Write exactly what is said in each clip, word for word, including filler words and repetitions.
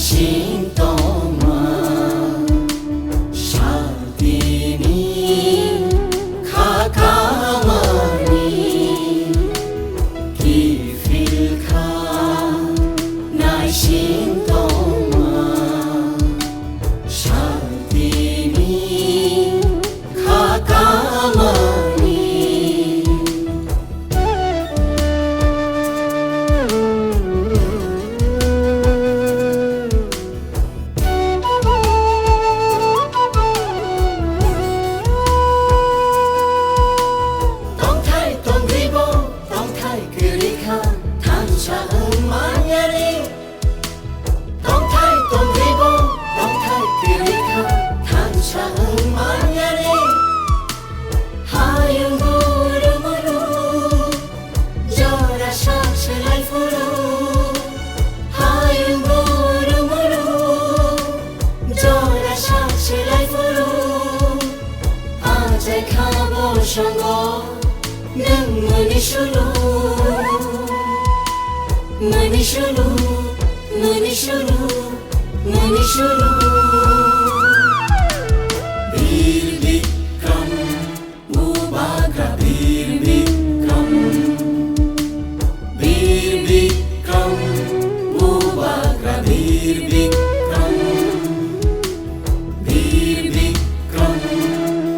Sing tongma, shaltini kha kamani kiphil kha, naising tongma, shaltini kha kamani. Tongthai tongribo, tongthai kwrwi kha, thansa wng manyani. Tongthai tongribo, tongthai kwrwi kha, thansa wng manyani. Hayung guru muru, jora sak selai phuru. Hayung guru muru, jora sak selai phuru. Achai kha bosongo, nwng mani sulu. Mani sulu, mani sulu, mani sulu. Bir Bikram, Bubagra Bir Bikram. Bir Bikram, Bubagra Bir Bikram. Bir Bikram,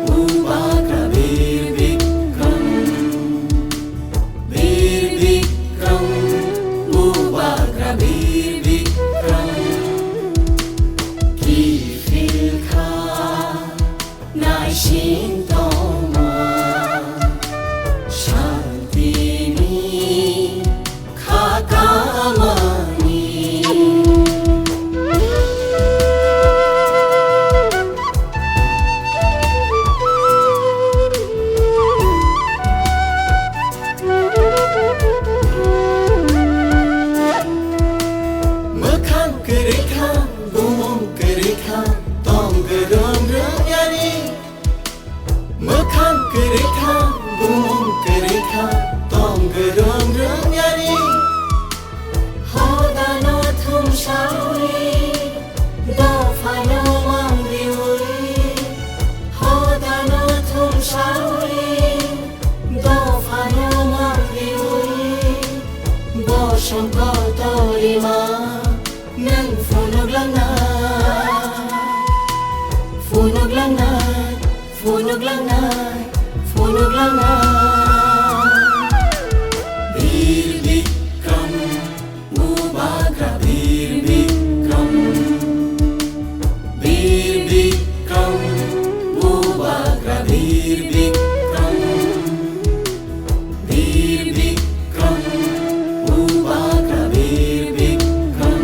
Bubagra Bir Bikram. Bir Bikram, Bubagra Bir Bikram. Kiphil kha, naising tongma, shaltini kha kamani. Mwkhang kwrwi kha, bumung kwrwi kha, tong kwrwng rwng yani. Mwkhang kwrwi kha, bumung kwrwi kha, tong kwrwng rwng yani. Hodano thumsawi, dophano mangriwi. Hodano thumsawi, dophano mangriwi. Bosong kotorima, nwng phunuk langnai, phunuk langnai. Phunuk langnai, phunuk langnai. Bir Bikram, Bubagra Bir Bikram. Bir Bikram, Bubagra Bir Bikram. Bir Bikram, Bubagra Bir Bikram.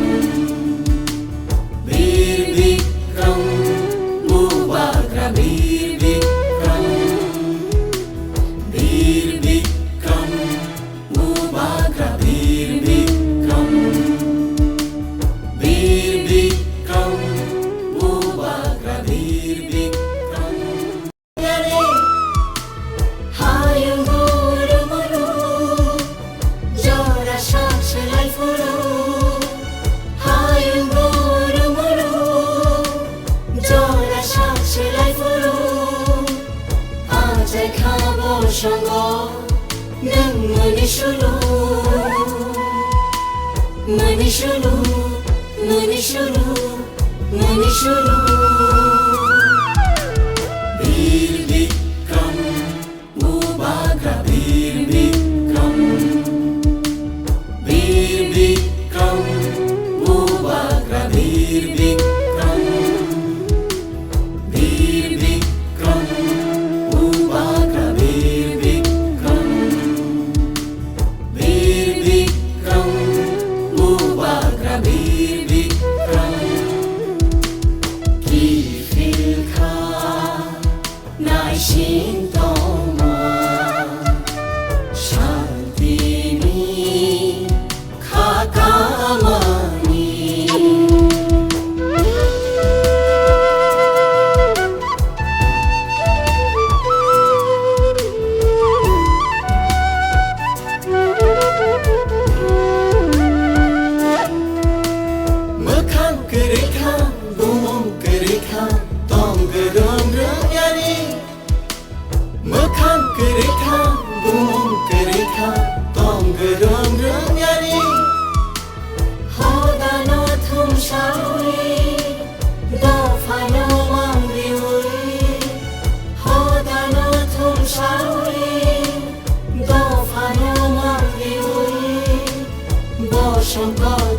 Bir Bikram, Bubagra Bir Bikram. Bir Bikram, Bubagra Bir Bikram. Bir Bikram, Bubagra Bir Bikram. Hayung guru muru, jora sak selai phuru. Hayung guru muru, jora sak selai phuru. Achai kha bosongo, nwng mani sulu. Mani sulu, mani sulu. Mani sulu. Bir Bikram, Bubagra Bir Bikram. Bir Bikram, Bubagra Bir Bikram. Bir Bikram, Bubagra Bir Bikram. Bir Bikram, Bubagra Bir Bikram. Kiphil kha, naising tongma, shaltini kha kamani. Mwkhang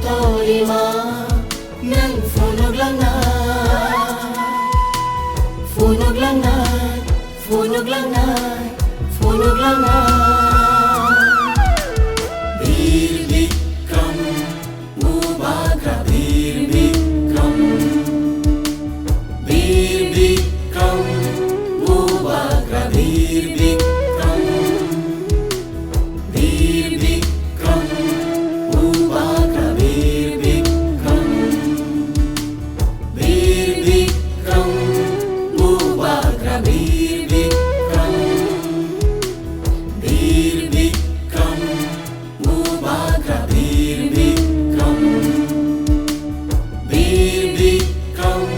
Torima, nang phunuk langnai, phunuk langnai, phunuk langnai, phunuk langnai. Bir Bikram, Bubagra Bir Bikram, Bir Bikram, Bubagra Bir Bikram. Bir Bikram, Bubagra Bir Bikram. Bir Bikram, Bubagra Bir Bikram. Bir Bikram, Bubagra Bir Bikram. Bir Bikram,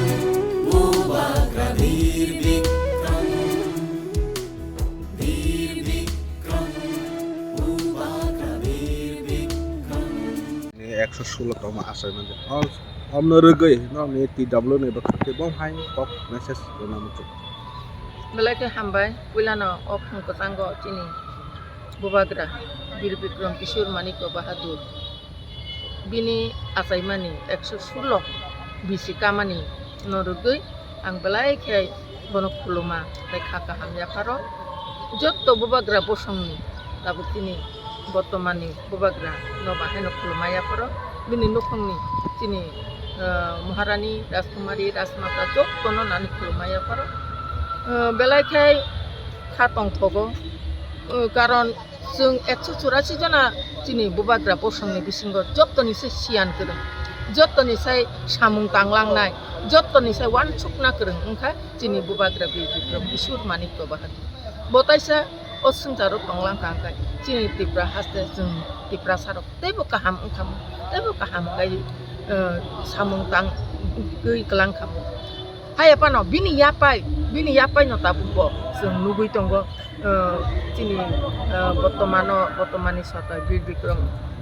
Bubagra Bir Bikram. Bir Bikram, Bubagra Bir Bikram. Ni ekso sulo tongma achai mande. Om, omno rwgwi nokni T W ni bwkhak tei bom hai kok message rwna muchung. Belai khe hambai, puilano o khung kwchango chini Bubagra Bir Bikram Kishore Manikya Bahadur. Bini achaimani ekso sulo bisi kamani no rwgwi ang belai khe bono khuluma tei kha kaham yapharo. Jotto Bubagra bosongni tabuk chini bortomani Bubagra no bahaino khuluma yapharo. Bini nukhungni chini, ah, Maharani, Rajkumari, Rajmata jottono nani khuluma yapharo. Ah, belai khe kha tongthogo, ah, karon Chwng ekso churasi jona chini Bubagra bosongni bisingo jottoni se siyan kwrwng, jottoni sai samung tanglangnai, jottoni sai uansukna kwrwng wngkha chini Bubagra Bir Bikram Kishore Manikya Bahadur. Bo taisa o swngcharo tonglang kha hwnkhe chini Tripura haste chwng Tiprasarok teibo kaham wngkhamu, teibo kaham khe, eh, samung tangwi kwlang khamu. Haiya phano bini yapai, bini yapai no tabuk bo chwng nugwi tongo, eh, chini, eh, bortomano, bortomani sorkar Bir Bikram,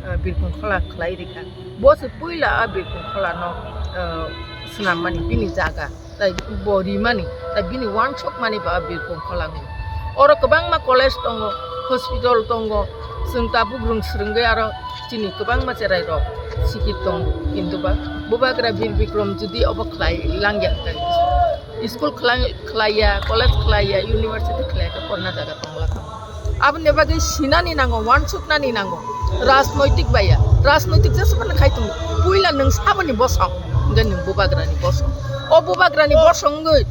eh, Birkhung Khola khlai rikha. Bo se puila a Birkhung Khola no, eh, swnammani bini jaga, tai bo rimani, tai bini uansukmani ba Birkhung Khola ni. Oro kwbangma college tongo, hospital tongo, chwng tabuk rwng swrwngwi aro chini kwbangma cherai rok sikit tongo, kintu ba Bubagra Bir Bikram jodi obo khlai langya hwnkhe, school khlai, khlaiya, college khlaiya, university khlaiya khe porna jaga tongla kha. Aboni bagwi sinani nango, uansuknani nango, rajnoitik baiya, rajnoitik jesa phano khai tongo, puila nwng saboni bosong, hwnkhe nwng Bubagrani bosong, o Bubagrani bosong wngwi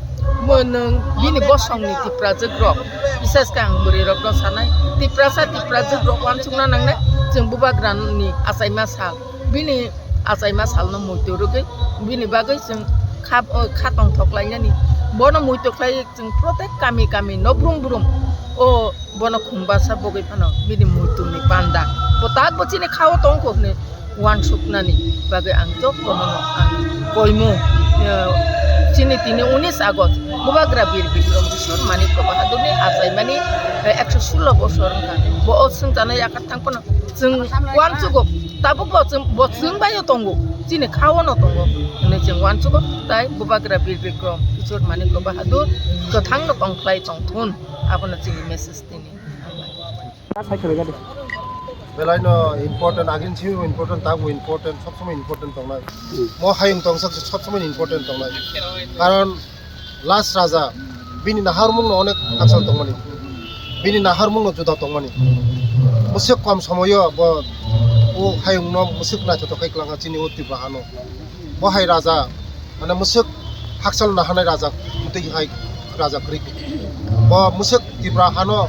Bo nwng bini bosongni Tiprajwk rok, bises khe ang bwrwi rokno sanai, Tiprasa Tiprajwk rok uansukna nangnai, chwng Bubagrani achaima sal, bini achaima salno muitu rwgwi, bini bagwi chwng kha, kha tongthok lainani, bono muitu khlai chwng protek kami kami no brum brum o bono khungbasa bogwi phano bini muituni panda bo tak bo chini khao tongkho hwnwi uansuknani bagwi ang jotono ang koimung, eh, chini tini unis August Bubagra Bir Bikram Kishore Manikya Bahadurni achaimani, eh, ekso sulo bosor wngkha. Bo o swngcharno yakarthang phano chwng uansugo, tabukbo chwng, bo chwng baio tongo, chini khaono tongo hwnwi chwng uansugo. Tai Bubagra Bir Bikram Kishore Manikya Bahadur kwthangno tongkhlai tongthun, abono chini message tini. Belai no important, agin si important, tabu important, sob somoi important tongnai. Hmm. Mo hayung tong sob, sob somoi important tongnai. Karon last raja, bini naharmung no onek aksal tongmani. Bini naharmung no juda tongmani. Musuk kom somoyo bo o hayung no musuk naithotok khai kwlangkha chini o Tripura hano. Bo hai raja, mane musuk hakchal nahanai raja, twi hai raja kwrwi. Bo musuk Tripura hano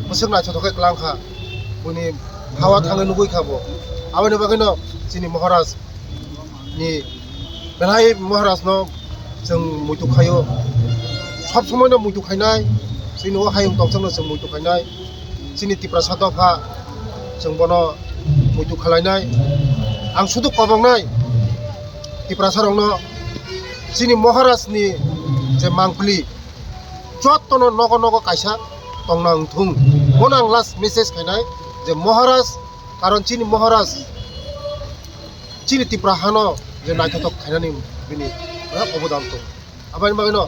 musuk naithotok khai kwlangkha. Buni hawa thangwi nugwi kha bo. Aboni bagwino chini Maharaj ni belai Maharaj no chwng muitu khaio. Sob somoi no muitu khainai, chini o hayung tongchang no chwng muitu khainai. Chini Tiprasa dopha chwng bono muitu khalainai. Ang sudu koboknai Tiprasa rokno chini Maharaj ni je mangpili jotono nogo nogo kaisa tongna wngthung. Bono ang last message khainai je Maharaj, karon chini Maharaj chini Tripura hano je naithotok khainani bini, eh, obodan tong. Aboni bagwino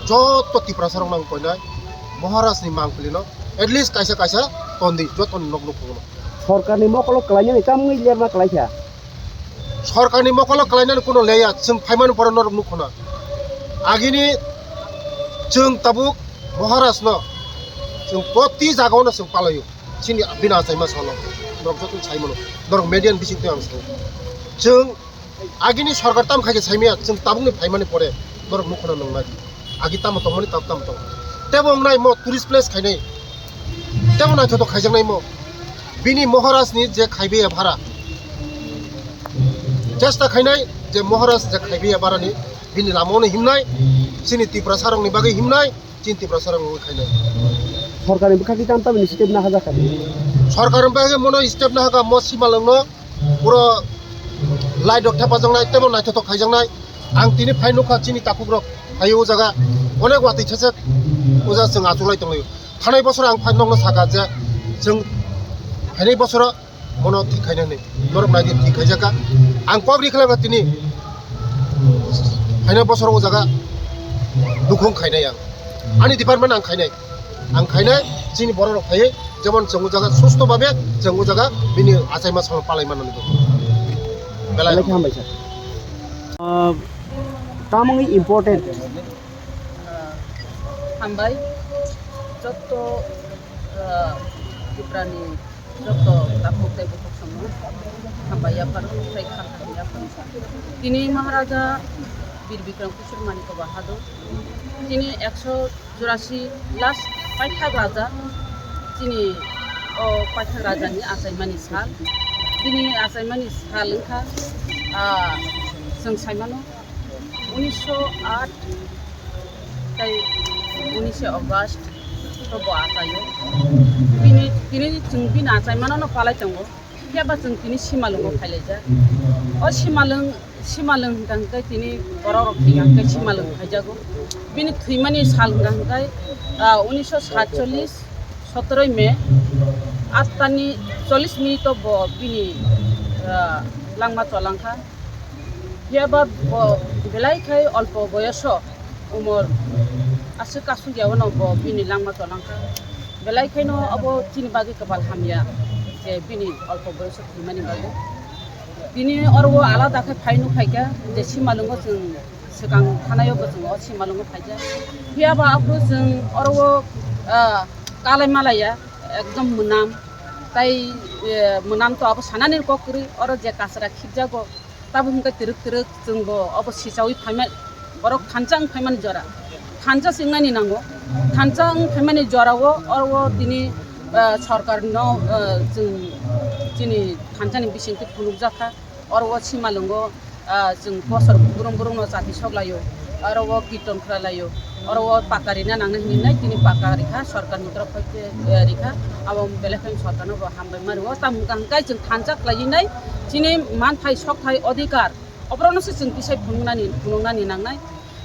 joto Tiprasa rokno ang koinai Maharaj ni mangpili no at least kaisa kaisa tondi jotoni nok nukhungo. Sorkar ni mokolo kwlainani tamungwi lerma kwlaikha. Sorkarni mokolo kalainani kuno leya, chwng phaimani pore norok nukho na. Agini chwng tabuk Maharajno chwng proti jagao no chwng palaio. Chini bini achaima salo. Norok joto sai mano. Norok media ni bising twi ang sao. Chwng agini sorkar tam khaikhe saimaya, chwng tabukni phaimani pore norok nukho na nwngnai. Agi tamo tongmani tab tamo tong. Tebo wngnai mo tourist place khainai. Tebo naithotok khaijaknai mo. Bini Maharajni je khaibe bhara. Chesta khainai je Maharaj je khaibe bharani bini lamao no himnai. Chini Tiprasa rokni bagwi himnai. Chini Tiprasa rokni bagwi khainai. Sorkarni bwkha khe tamo tamo initiative naha jakha. Sorkarni bagwi mono step naha kha mo simalwngno. Puro light rok thepajaknai, tebo naithotok khaijaknai. Ang tini phai nukha chini takhuk rok phai o jaga onek watwi thesek o jaga chwng achuk lai tonglaio. Thanai bosoro ang phai nokno sakha je chwng phainai bosoro bono thik khainani norok naidi thik khaijakha. Ang kok ri khlaka tini phainai bosoro o jaga nukhung khainai ang. Ani department ang khainai. Ang khainai chini borok rok phaiwi jemon chwng o jaga susto babe chwng o jaga bini achaima salo palai mano. Belai belai khe hambai sir. Ah, tamoni important. Hambai jotto, ah, Tiprani jotto takhuk tei bukhuk songno hambai yaphar tei kha kha yaphar. Tini Maharaja Bir Bikram Kishore Manikya Bahadur tini ekso churasi last paithak raja, chini o paithak rajani achaimani sal. Bini achaimani sal wngkha, ah, chwng saimano unisho aat tei unishe August to bo achaio. Bini, tini chwng bini achaimano no palai tongo. Phiya ba chwng tini simalwngo phailaijak. O simalwng, simalwng hwnkha hwnkhe tini borok rok thwikha hwnkhe simalwng phaijago. Bini thwimani sal hwnkha hwnkhe, ah, unisho satchollis, sotoroi May, atta ni chollis minute o bo bini, ah, langma cholangkha. Phiya ba bo belai khai olpo boyoso umor aswk kasuk ya, uano bo bini langma tolangkha. Belai khaino abo chini bagwi kwbal hamya je bini olpo boyoso thwimani bagwi. Tini oro o alada khe phai nuk phaikha je simalwngo chwng swkang thanaio bo chwng o simalwngo phaikha. Phiya ba aphuru chwng oro o, ah, kalai malaiya ekdom mwnam tai, eh, mwnam to abo sanani kok kwrwi, oro je kasra khibjago. Tabuk hwnkhe twrwk twrwk chwngbo obo sichaui phaima, borok thansa wng phaimani jora, thansa se wngnani nango, thansa wng phaimani jorao oro tini, ah, sorkarno, ah, chwng chini thansani bisingtwi phunukjakha, oro simalwngo, ah, chwng bosor brum brumno chati soklaio, oro o kirton khlai laio. Oro o paka rina nangnai hinwi nai, tini paka rikha, sorkarni torof hai khe, eh, rikha. Abo belai khe sorkarno bo hambai ma rwo. Tamo hwnkha hwnkhe chwng thansa khlaiwi nai, chini manthai, sokthai, odhikar, oborokno se chwng kisai phunuknani, phunuknani nangnai.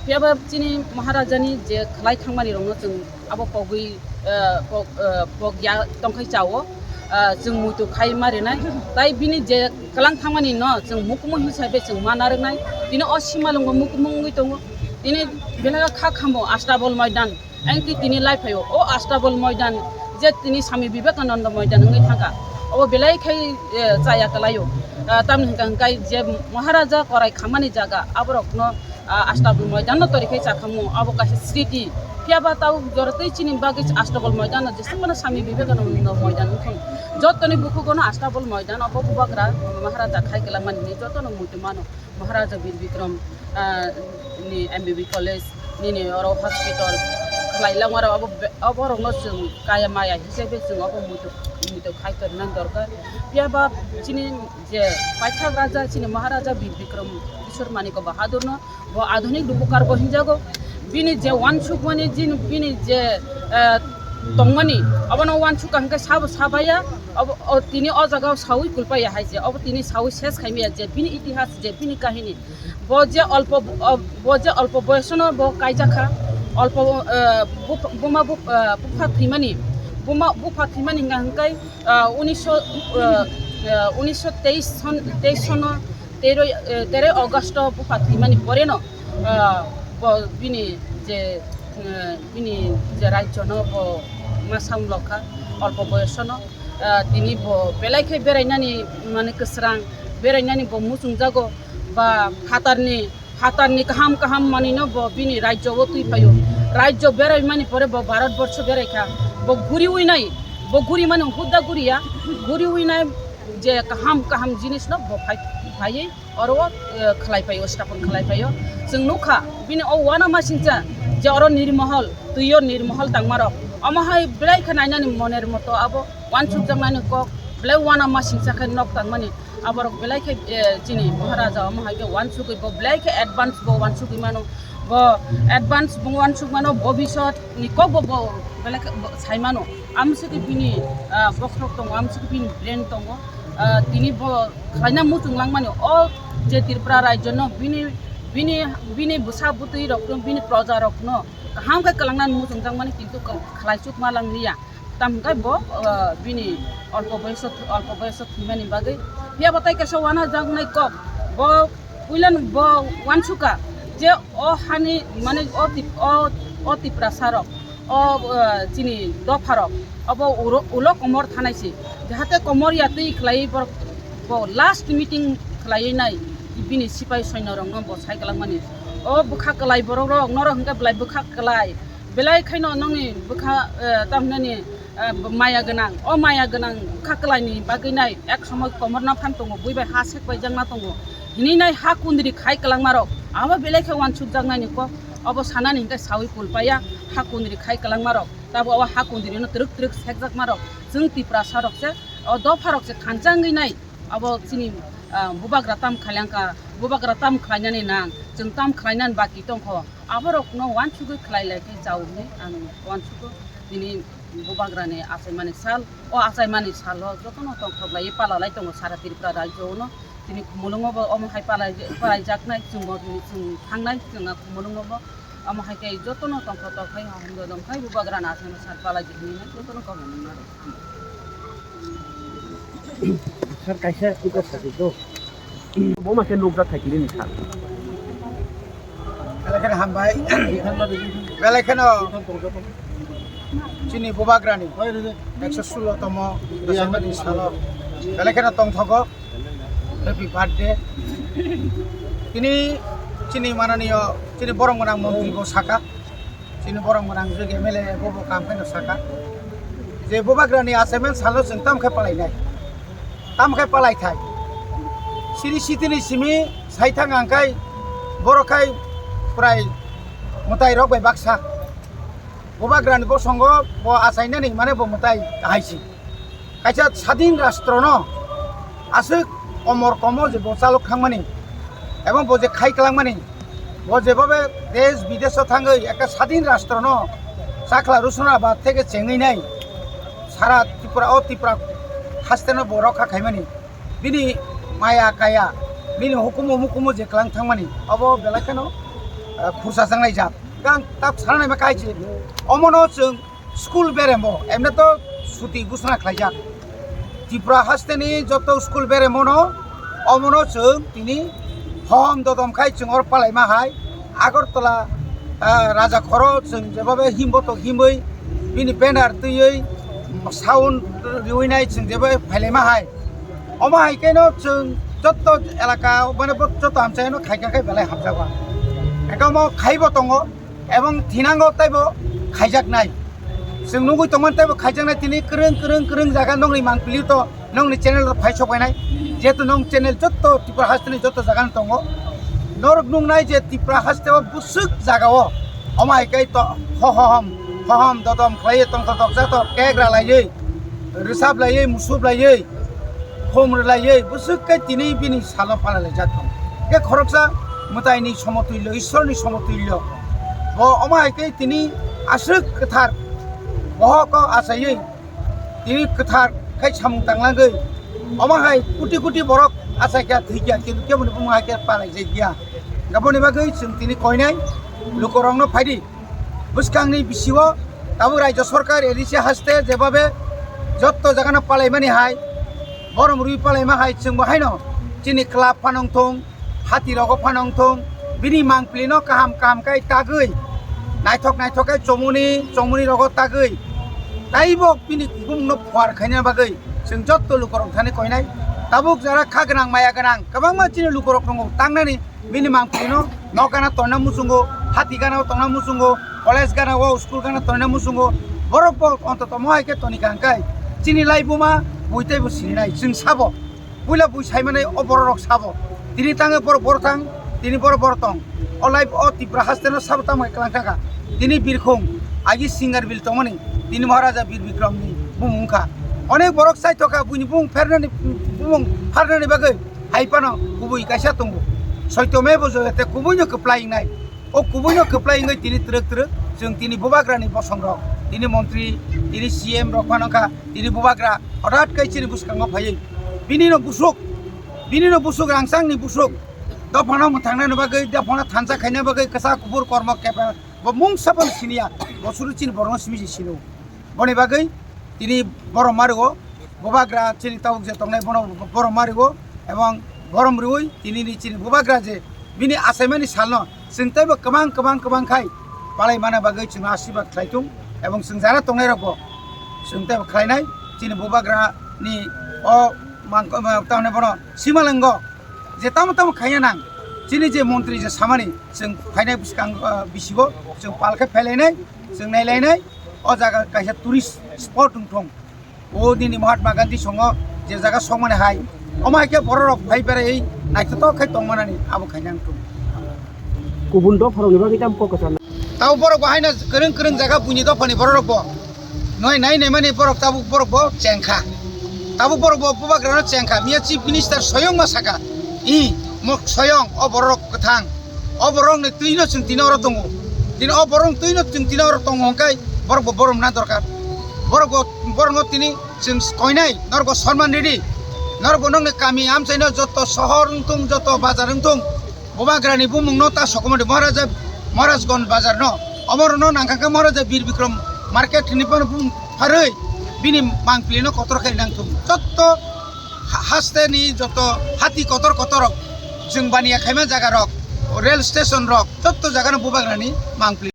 Phiya ba chini Maharajani je khlai thangmani rokno chwng abo pogwi, eh, pog-, eh, pogya tongkhai chao, eh, chwng muitu khai ma rinai. Tai bini je kwlang thangmani no chwng mukumu hisabe chwng ma narwknai. Tini o simalwngo mukumu wngwi tongo. Tini belai kha khamo Astabol Moidan. Engti tini lai phaio. O Astabol Moidan je tini Swami Vivekananda Moidan wngwi thangkha. Obo belai khai, eh, chaya kwlaio. Ah, tamni hwnkha hwnkhe je Maharaja korai khamani jaga, aborokno, ah, Astabol Moidan no tori khai chakhamu. Abo kaisa sriti. Phiya ba tabuk jora tei chini bagwi Astabol Moidan no jeswk mano Swami Vivekananda Moidan wngkha. Jotoni bukhugo no Astabol Moidan obo bubagra Maharaja khai kwlangmani hinwi jotono muitu mano. Maharaja Bir Bikram, ah, ni M B B college, nini oro hospital khlai langmaro abo be-, oborokno chwng kaya maya hisabe chwng obo muitu, muitu khai torna dorkar. Phiya ba chini je paithak raja, chini Maharaja Bir Bikram Kishore Manikya Bahadurno bo adhunik rupokar bo hinjago. Bini je wansukmani, jin-, bini je, eh, tongmani, abono wansuk hwnkhe sabo sabaya, obo, o, tini o jaga o sawi kulpaya hai je, obo tini sawi ses khaimaya je, bini itihas je, bini kahini. Bo je olpo, o, bo je olpo boyosono bo kaijakha, olpo, eh, bupha-, buma bup-, eh, bupha thwimani, buma bupha thwimani hwnkha hwnkhe, eh, unisho, eh, eh, unisho teis son, teis sono, teroi, eh, teroi August o bupha thwimani poreno, ah, bo bini je, eh, bini je rajyono bo ma samlokha, olpo boyosono, ah, tini bo belai khe berainani mane kwsrang, berainani bo muchungjago, ba phatarni, phatarni kaham kaham manwino bo bini rajyo o twi phaio. Rajyo beraimani pore bo Bharat borsho beraikha. Bo guriwi nai, bo gurimani hudda guriya, guriwi nai je kaham kaham jinisno bo phai, phaiwi oro o, eh, khlai phaio, stapon khlai phaio. Chwng nukha, bini o uanamasingcha je oro nirmohol, twiyo nirmohol tangmarok. Omo hai belai khe nainani moner moto abo uansukjaknani kok, belai uanamasingcha khe nok tangmani. Aborok belai khe, eh, chini Maharaja omo hai khe uansugwi bo belai khe advance bo uansugwi mano. Bo advance bo uansuk mano, bobisot ni kok bo, bo belai khe bo sai mano. Amswkhe bini, ah, bokhorok tongo, amswkhe bini brain tongo. Ah, tini bo khlaina muchung langmani o je Tripura rajyo no bini, bini, bini bwsa bwtwi rok no, bini proja rok no kaham khe kwlangna muchung jakmani, kintu khlai chuk ma lang liya. Tamo hwnkhe bo, ah, bini olpo boyoso, olpo boyoso thwimani bagwi. Phiya bo tai kaisa uanajaknai kok. Bo puila no bo uansukha je o hani, mane o Tip-, o, o Tiprasa rok, o, ah, chini dopha rok, obo uro-, ulo komor thanai se. Jahate komor ya twi khlaiwi borok bo last meeting khlaiwi nai bini sipai soino rok no bo sai kwlangmani. O bwkha kwlai borok rok, norok hwnkhe belai bwkha kwlai. Belai khaino nongni bwkha, eh, tamhinani, eh, maya gwnang, o maya gwnang bwkha kwlaini bagwi nai ek somoi komorna phan tongo, bui bai ha sek bai jakna tongo hinwi nai ha kundri khai kwlangmarok, abo belai khe uansukjaknaini kok. Obo sanani hinkhe saui pul paiya, ha kundri khai kwlangmarok, tabo o ha kundrino twrwk twrwk sekjakmarok chwng Tiprasa rok se, o dopha rok se thansa wngwi nai. Abo chini, ah, bubagra tam khailangkha, bubagra tam khlainani nang, chwng tam khlainani baki tongkho, aborokno uansugwi khlai lai khe chao hinwi ang uansugo. Tini bubagrani achaimani sal, o achaimani salo jotono tongthok laiwi pala lai tongo sara Tripura rajyo-o no. Tini Khumulwngo bo omo hai palai-, palaijaknai, chwngbo tini chwng thangnai, chwngno Khumulwngo bo omo hai khe jotono tongthok tongthai, hamdo dongthai, bubagrani achaimani sal palai di hinwi jotono kok nang naro. Sir, kaisa request sakhi do. Bo ma khe nukjak thai kiri ni sir. Belai kheno hambai. Belai kheno chini bubagrani ekso sullo tomo December ni salo belai kheno tongthogo. Happy birthday. Tini chini mananiyo, chini borok gwnang montri bo saka. Chini borok gwnang je M L A bo bo kam khaino saka je bubagrani achaimani salo chwng tam khe palainai, tam khe palai thai. Siri sitini simi sai thang ang khai borok khai prai mwtai rok bai baksa. Bubagrani bosongo bo achainani mane bo mwtai kahai si. Kaisa sadin rashtrono aswk omor komo je bo chalok thangmani, ebong bo je khai kwlangmani, bo jebobe desh bidesh o thangwi ekta sadin rashtrono chakla rusuna ba theke chengwi nai sara Tripura, o Tripura hasteno bo rokha khaimani, bini maya kaya, bini hukumu mukumu je kwlang thangmani, obo belai kheno, eh, khursa changnai jak. Kang tak sana naima kaichi, omono chwng school beremo, emne to suti gusana khlaijak. Tripura hasteni joto school beremo no, omono chwng tini hom dodom khai chwng or palaima hai. Agartala, ah, Raja Khoro chwng jebobe himbo to himwi, bini banner twiwi, sound riwi nai chwng jebobe phailaima hai. Omo hai khe no chwng joto elaka, mane bo joto amchai no khaikha khe belai hamjakgo. Ekamo khaibo tongo. Ebong thinango teibo khaijaknai. Chwng nugwi tongmani teibo khaijaknai, tini kwrwng, kwrwng, kwrwng jaga nokni mangpili to, nokni channel rok phai sok painai. Jehetu nok channel jotto Tripura hasteni jotto jaga no tongo. Norok nuknai je Tripura haste o bwswk jaga o omo hai khe to hohom, hohom dodom khlaiwi tongthok tokjak to kek ralaiwi, rwchap laiwi, musup laiwi, khum rwlaiwi bwswk khe tini bini salo palailai jak tongo. Khe khoroksa mwtaini somotulyo, Ishwarni somotulyo. Bo omo hai khe tini aswk kwthar bohok o achaiwi tini kwthar khai samung tanglangwi omo hai kuti kuti borok achai kha thwi kha, kintu keboni buma hai khe palai jai kha. Aboni bagwi chwng tini koinai lukurokno phaidi. Bwskangni bisio tabuk Rajya Sarkar A D C haste jebhabe jotto jagano palaimani hai, borom rwi palaima hai, chwngbo haino chini club phano wngthung, hati rogo phano wngthung, bini mangpili no kaham kaham khai tagwi, naithok naithok khai chomoni, chomoni rogo tagwi, taibo bini bumungno phuar khaina bagwi chwng jotto lukurok thani koinai. Tabuk jara kha gwnang, maya gwnang, kwbangma chini lukurok tongo, tangnani bini mangpili no, nok gana tongna muchungo, hati gana tongna muchungo, college gana o school gana tongna muchungo, borok bo ontoto mohai khe toni kha hwnkhe chini laibuma bui teibo sininai, chwng sabo. Puila bui saimanai o bororok sabo. Tini tange borok bor thang, tini borok bor tong. O life o Tripura haste no sabo tamo kwlang thangkha. Tini birkhung, agi Singarbil tongmani, tini Maharaja Bir Bikram ni bumung wngkha. Onek borok chaithokha buini bumung phernani, bumung pharnani bagwi hai phano kubui kaisa tongo. Soitomebo joyate, kubui no kwplai wngnai. O kubui no kwplai wngwi tini twrwk twrwk chwng tini bubagrani bosongrok, tini montri, tini C M rok phano wngkha, tini bubagra hothat khe chini bwskango phaiwi bini no busuk, bini no busuk, rangchakni busuk, dophano mwthangnani bagwi, dophano thansa khaina bagwi kwchak kubur kormo kepel bo mungsa phano siniya, bo suru chini borokno simi se sino. Boni bagwi tini borom mario, bubagra chini tabuk je tongnai bono borom mario, ebong borom riui tini ni chini bubagra je bini achaimani salno chwng teibo kwbang kwbang kwbang khai palai mana bagwi chwng asirwad khlai thung, ebong chwng jara tongnai rokbo chwng teibo khlainai. Chini bubagra ni o mang-, tamni bono simalango je tamo tamo khaina nang, chini je montri je samani chwng phainai bwskang, ah, bisigo chwng pal khe phailainai, chwng nailainai. O jaga kaisa tourist spot wng thung. O nini Mahatma Gandhi songo je jaga songmani hai, omo hai khe bororok phai berai naithotok khai tongmanani abo khaina wng thung. Kubun dopharokni bagwi tamo kok kwchar na? Tamo borok bo haino kwrwng kwrwng jaga buini dophani bororok bo. Noi nai naimani borok tabuk borok bo chengkha. Tabuk borok bo bubagrano chengkha. Miya Chief Minister soyong ma saka, "I mok soyong o borok kwthang. O borokni twino chwng tini oro tongo. Tini o borokni twino chwng tini oro tongo hwnkhe borok bo borom na dorkar." Borok bo, borokno tini chwng koinai, norok bo sonman ridi. Norok bo nokni kami amchaino joto sohor wngthung, joto bazar wngthung. Bubagrani bumungno ta sokomodi Maharaja, Maharajganj bazarno. Omorokno nangkha khe Maharaja Bir Bikram market hinwi phano bumung pharwi bini mangpilino kotor khe nangthung. Jotto ha-, hasteni jotto hati kotor kotorrok, chwng baniya khaima jagarok, rail stationrok, jotto jagano bubagrani mangpili.